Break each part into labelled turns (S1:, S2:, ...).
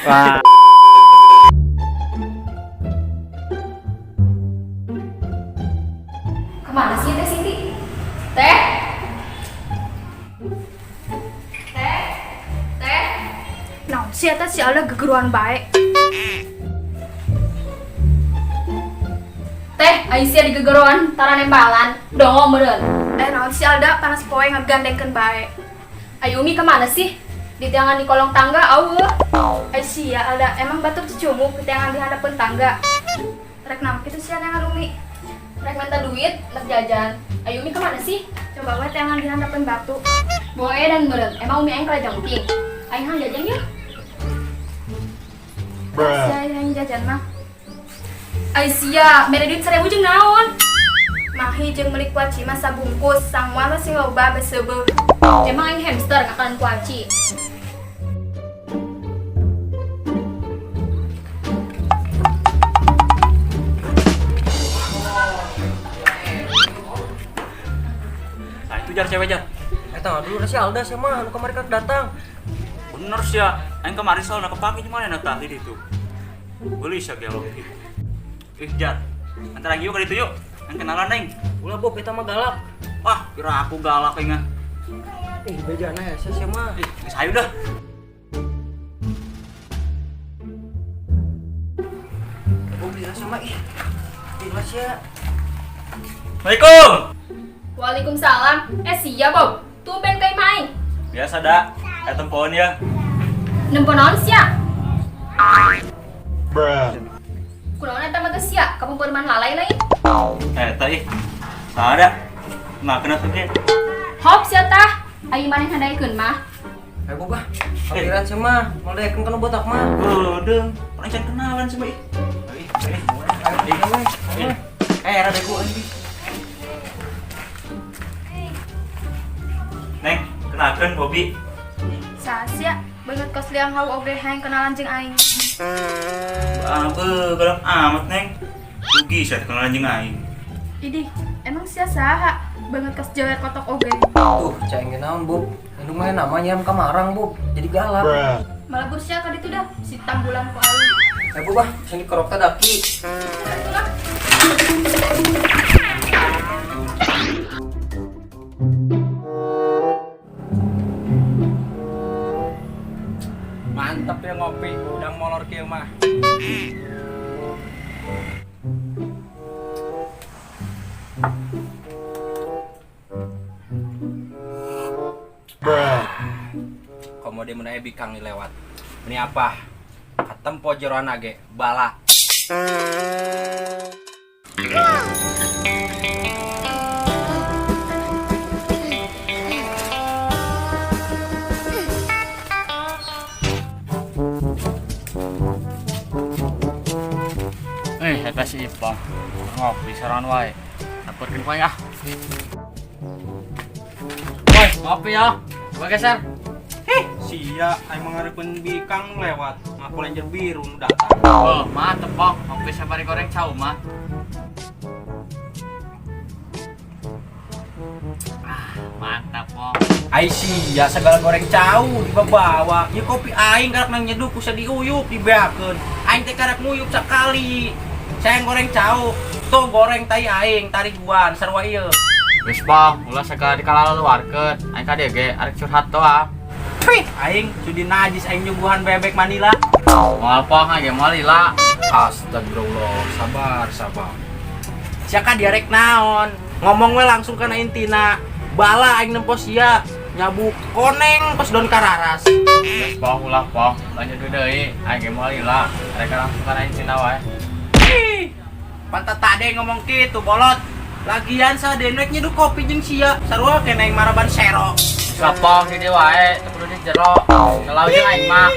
S1: Wah.
S2: Kemana sih Teh Siti? Teh? Teh? Teh?
S3: Naon sih eta si Alda gegeruan bae.
S2: Teh, ai sia digegeroan tara nembalan. Dongo meureun.
S3: Eh, naon si Alda panas poe ngagandengkeun bae.
S2: Ai Umi kemana sih? Diteangan di kolong tangga euweuh.
S3: Ai sia Alda emang batur cicumuk diteangan di handapeun tangga. Rek naon kitu sia neangan Umi?
S2: Rek minta duit, rek jajan. Ai Umi kemana sih?
S3: Coba we teangan di handapeun batu.
S2: Boe dan meureun, emang Umi aing kalajengking. Aing hayang jajan yeuh.
S3: Sia yang jajan mah.
S2: Ai sia, mere duit 1000 jeung naon?
S3: Mahi jeung meuli kuaci mah sabungkus, sanguan we sing loba beseubeuh.
S2: Emang aing hamster ngakalan kuaci.
S1: Nah, itu jar cewek jar.
S4: Eta dulu si Alda sama anu kamari kan datang.
S1: Bener sih ya. Aing kemarin soalnya kepake gimana nata di itu. Beli sih gelo gitu. Ih jar. Antar lagi yuk ke itu yuk. Aing kenalan neng.
S4: Ulah Bob eta mah galak.
S1: Wah, kira aku galak aing ah.
S4: Ih, bejana hese sia mah.
S1: Ih, geus hayu dah.
S4: Bob lila sama ih. Lila sia.
S1: Assalamualaikum.
S2: Waalaikumsalam. Eh sia Bob, tumben ka imah aing.
S1: Biasa dah. Tempoan ya.
S2: Nempo naon sia? Kunaon eta mah teh sia, kapungkur mah lalai lain.
S1: Eta ih. Sada. Nah, kena tuh ge.
S2: Hop sia tah. Ai maneh handaikeun mah.
S4: Ayo Bob ah. Kampiran sia mah, moal daekeun kana botak mah.
S1: Udah, orang can kenalan sama ih. Ih, ih.
S4: Ayo we.
S1: Ih.
S4: Eh, era bego anjing.
S1: Neng, kenalkeun Bobby.
S3: Saha sia beungeut kos liang hau oge hayang kenalan jeung aing.
S1: Abe, galak amat neng. Rugi saya kenalan jeung aing.
S3: Idih, emang sia saha? Beungeut kos jewer kotok oge.
S4: Tuh, cai ge naon Bob. Indung mah nama nyiram kamarang Bob. Jadi galak.
S3: Malebur sia ka ditu dah, si tambulan ku aing.
S4: Eh Bob ah, sing dikerok teh daki.
S3: Itulah.
S5: Mantep ya ngopi, udang molor kieu mah. Komo dia mun aya bikang nih lewat. Ini apa? Katempo jeroan age, bala.
S6: Eh, eta si Ipong. Ngopi sorangan wae. Akurkeun ku aing ah. Woi, ngopi ya. Coba geser.
S5: Hih, sia aing mangareupeun bikang lewat. Ngaku Ranger biru nu datang.
S6: Oh, mantep, Pong. Ngopi sabari goreng cau mah. Ah, mantap, Pong.
S5: Ai sia segala goreng cau dibawa. Ieu kopi aing karak nang nyeduh ku diuyup dibeakeun. Aing teh karak nguyup sakali. Sayang goreng cau. Tuh goreng tai aing tariguan sarua ieu.
S6: Wis, Pong, ulah segala dikalaluarkeun. Aing ka dieu ge arek curhat doang.
S5: Pih, aing sudi najis aing nyuguhan bebek Manila.
S6: Moal Pong, aing ge moal lila.
S5: Astagfirullah, sabar, sabar. Sia ka diarek naon? Ngomong we langsung kana intina. Bala aing nempo sia nyabuk koneng pas don kararas.
S6: Geus, Pong, ulah, Pong. Lanjut deui, aing ge moal lila. Arek langsung kana intina wae.
S5: Ih, pantat tade ngomong kitu bolot. Lagian sadenek nyeduh kopi jeung sia, sarua kena aing maraban sero.
S6: Lapong di dieu wae, teu kudu di jero. Ngelau jeung aing mah.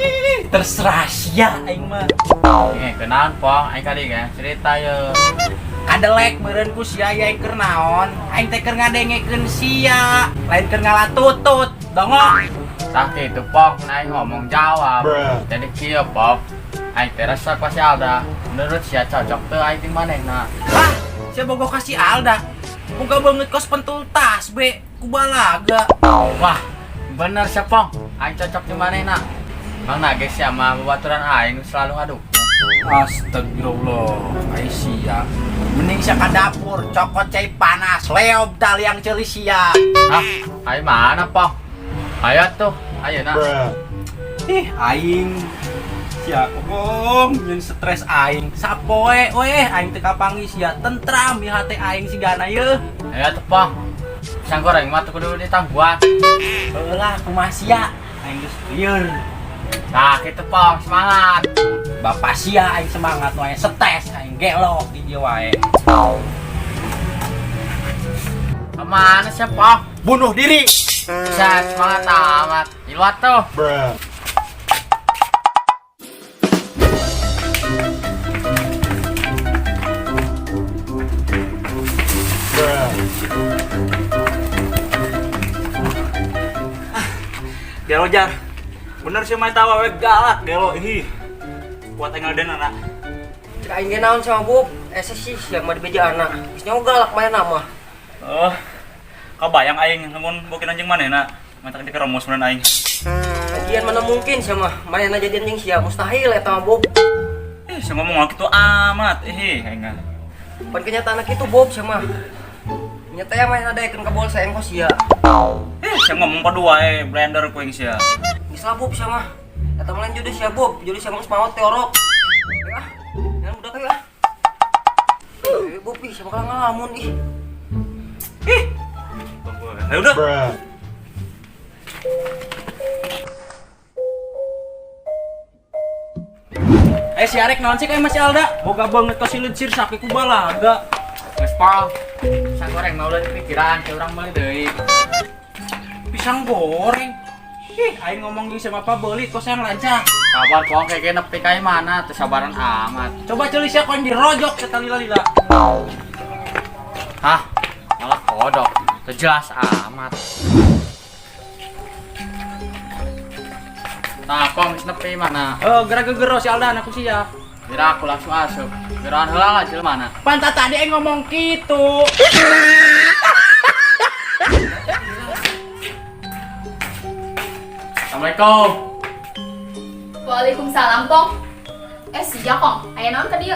S5: Terserah sia aing mah.
S6: Eh, kenalan Pong, aing ka dieu ge cerita ye.
S5: Kadelek meureun ku sia ye aing keur naon? Aing teh keur ngadengekeun sia, lain keur ngalatutut. Dongo.
S6: Tah kitu Pong, nah aing ngomong jawab. Jadi kieu Pong, aing teh resep ka si Alda. Menurut sia cocok teu aing jeung manehna.
S5: Hah? Sia bogoh ka si Alda. Boga beungeut kos pentul tas be ku balaga.
S6: Wah, bener sia Pong, aing cocok jeung manehna. Mang nage sia mah babaturan aing selalu ngadukung.
S5: Astagfirullah, ai sia. Mending sia ka dapur, cokot cai panas, leob taliang ceuli sia.
S6: Hah? Aing mana, Pong? Ayo tuh, ayo nak.
S5: Ih, aing sia kong nyeun stres aing. Sapoe we aing teu kapanggih sia, tentram di hate aing sigana yeuh.
S6: Ayo tuh, Pong. Pisang goreng mah tuh kudu ditangguhan.
S5: Heuh lah, kumaha sia? Aing geus lieur.
S6: Nah, gitu, Pong, semangat.
S5: Bapak sia aing semangat wae, stres aing gelok di dieu wae.
S6: Kemana sih, Pong?
S5: Bunuh diri.
S6: Bisa semangat amat. Iluat tuh.
S1: Gelo jar. Bener sih mah tawa we galak gelo ih. Kuat engel den anak.
S4: Cek aing ge naon sama Bob? Ese sih sia mah dibeja anak. Geus nyaho galak manehna mah.
S1: Oh. Kabayang aing lamun bokin anjing manehna. Matak dikeromos meureun aing.
S4: Lagian mana mungkin sia mah manehna jadian jeung sia, mustahil eta mah Bob.
S1: Ih, saya ngomong gitu amat. Ih, aing mah.
S4: Pan kenyataan kitu Bob sia mah. Nyata ya manehna daekeun ka bolsa engko sia.
S1: Ih, saya ngomong padu wae blender ku aing sia.
S4: Geus lah Bob sia mah. Eta mah lain jodoh sia Bob, jodoh sia mah geus maot teh orok. Ayo ah, jangan budak ayo ah. Eh, Bob ih, siapa kalah ngalamun ih.
S1: Ih. Ayo udah.
S5: Eh si Arek naon sih kayak Mas Alda? Boga banget ka sileud sirsak ku balaga.
S6: Geus, Pong. Pisang goreng mah ulah dipikiran, ke urang meuli deui.
S5: Pisang goreng. Ih, aing ngomong jeung sama Pak beuli kok sayang lancar.
S6: Sabar, Pong, kayak nepi ka mana teu sabaran amat.
S5: Coba ceuli sia koin dirojok setalila-lila.
S6: Hah? Malah kodok. Teu jelas amat. Nah, Pong geus nepi mana?
S5: Eh, geura gegero si Alda anakku sia.
S6: Kira aku langsung asup. Geroan heula lah jelema mana?
S5: Pantat tadi aing ngomong kitu.
S6: Assalamualaikum.
S2: Waalaikumsalam, Pong. Eh, sia, Kong. Aya naon ka dieu?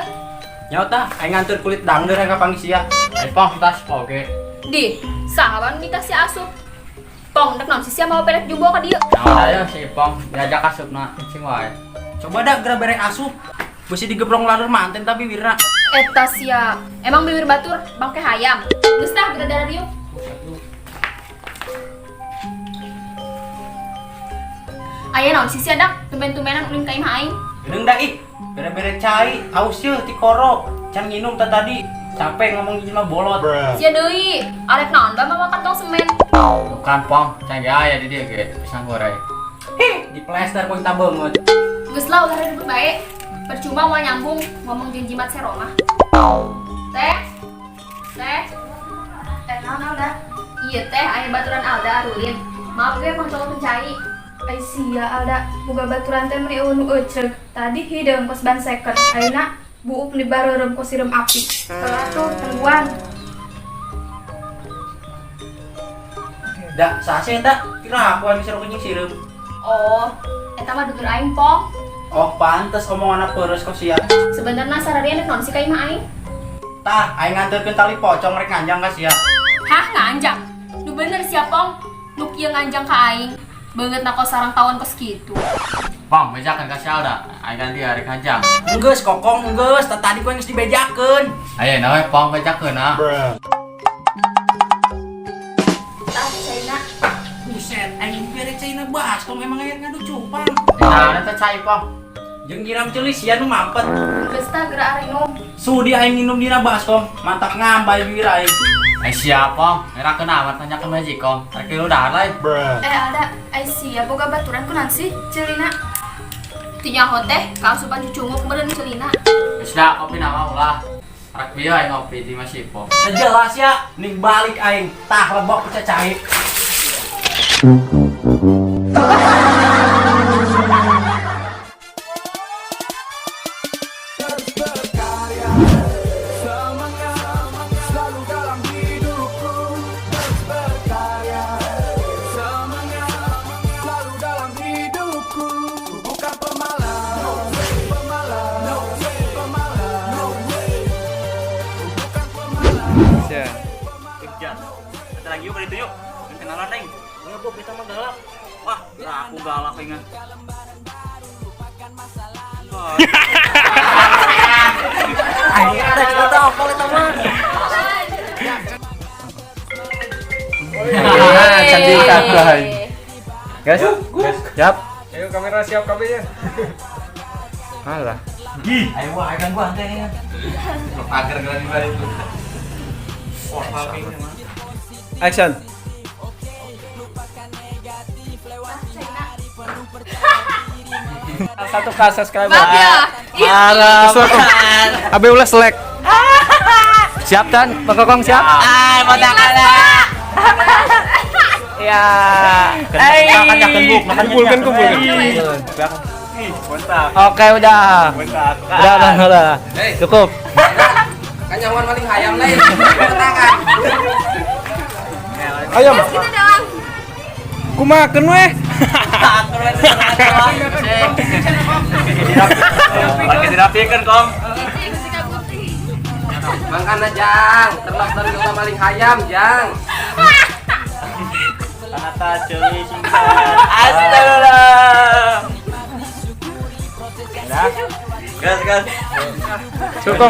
S5: Nyaho tah, aing nganteur kulit dangdeur aing kapanggih sia.
S6: Ayo, Pong, tas oge.
S2: Di, saha mita si asup? Pong, dek naon sih sia mawa pelet jumbo ka dieu?
S6: Naon aya si Pong diajak asupna cing wae.
S5: Coba dah geura bere asup. Beusi digebrong lalur manten tapi wirna.
S2: Eta sia, emang bibir batur bangke hayam. Geus tah geura darah dieu. Aya naon sih sia dak tumben-tumbenan ulin ka imah aing?
S5: Geuneung da ih, bere-bere cai, aus yeuh ti koro. Can nginum tah tadi. Capek ngomong jeung mah bolot.
S2: Sia deui, arek naon ba mawa kantong semen?
S6: Bukan, Pong, can ge aya di dieu ge pisang goreng.
S5: Hih, di plester ku tak beungeut.
S2: Geus lah ulah ribut bae. Percuma mau nyambung ngomong jeung jimat seromah. Teh. Teh.
S3: Eh, naon Alda?
S2: Iya teh, aya baturan Alda arulin. Maaf gue emang cowok pencai.
S3: Ai sia Alda, boga baturan teh meuni eueuh nu euceug. Tadi hideung kos ban second, ayeuna buuk di bareureum kos sireum api. Telat tuh tungguan.
S5: Da, saha sih eta? Kira aku anu sireum jeung sireum.
S2: Oh, eta mah dulur aing, Pong.
S5: Oh, pantes omongan peres kok sia.
S2: Sebenarnya sararian rek naon sih ka imah aing?
S5: Tah, aing nganterkeun tali pocong rek nganjang ka sia.
S2: Hah, nganjang? Nu bener sia, Pong. Nu kieu nganjang ka aing. Beungeutna kos sarang tawon kos kitu.
S6: Pong, bejakeun ka si Alda. Aing kan dia rek nganjang.
S5: Enggeus kokong enggeus, tah tadi ku geus dibejakeun.
S6: Ayo nawe Pong bejakeun ah.
S3: Tah, caina.
S5: Buset, aing bere caina baskom emang aya ngadu cupang.
S6: Nah, eta cai, Pong.
S5: Jeung nyiram ceuli sia nu mampet.
S3: Geus tah geura arinum.
S5: Sudi aing nginum dina baskom, mantap ngambay bibir aing.
S6: Ai sia, Pong. Ngerakeun amat nanyakeun magicom. Rek tilu dahar lain.
S3: Eh Alda, ai sia boga baturan ku naon sih? Celina.
S2: Teu nyaho teh, kaasupan cucunguk meureun celina.
S6: Geus da kopi nama ulah. Rek bieu aing ngopi di Mas Ipong.
S5: Jelas ya, ning balik aing, tah lebok ku cai.
S7: Semangat selalu dalam hidupku terus berkarya. Semangat selalu dalam hidupku. Ku buka
S8: Action.
S1: Jar. Antar lagi yuk ka ditu yuk. Aing kenalan aing.
S4: Ya Bob, kita mah galak.
S1: Wah, aku galak aing. Wah,
S4: Aing ada cerita apa eta mah?
S8: Ah, cantik kakak. Guys, siap.
S9: Ayo kamera siap kabeh ya.
S8: Alah.
S5: Ayo wah, ayo ganggu ante ya. Pagar geura di balik.
S8: Action. 1K subscriber.
S2: Maaf ya. Ih,
S8: Abe ulah selek. Siap Tan, Bang Kokong siap?
S5: Ah, mau
S2: ikhlas,
S5: Ya.
S1: Makan ya, buk, makan
S9: Kumpulkan kumpulkan.
S1: Ih, kontak.
S8: Oke, udah.
S1: Kontak.
S8: Udah. Cukup.
S4: Kan nyawan maling hayam lain. Tangan.
S9: Ayam.
S2: Terus kita dong.
S9: Kumakeun weh.
S1: Pakai dirapikeun, Kong.
S2: Cici, Gusti Putih.
S4: Mangkana jang, terlap dari kita maling hayam jang.
S1: Tanata ceuli singkat. Astagfirullah. Gas, gas.
S9: Cukup.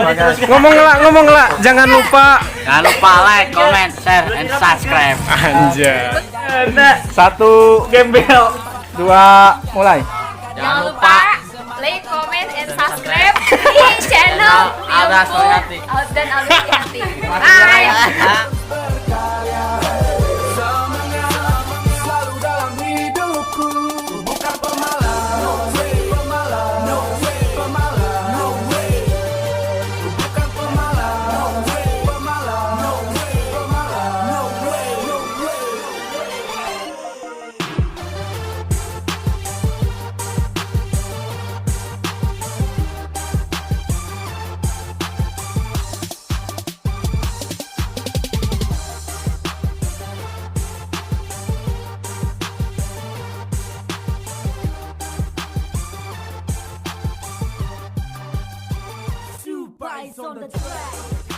S9: Ngomong lah, ngomong lah. Jangan lupa.
S6: Jangan lupa like, comment, share, and subscribe.
S9: Anjay. 1,
S1: Gembel.
S8: 2, mulai.
S2: Jangan lupa like, comment, and subscribe di channel
S6: Alda
S2: Filmku
S6: Suryati.
S2: dan Alda Suryati. Bye.
S7: Semangat selalu dalam hidupku. Bukan pemalas, no way, pemalas, no way, pemalas, no way. Bukan pemalas, no way, pemalas, no way, pemalas, no way, no way. Two bites on the track.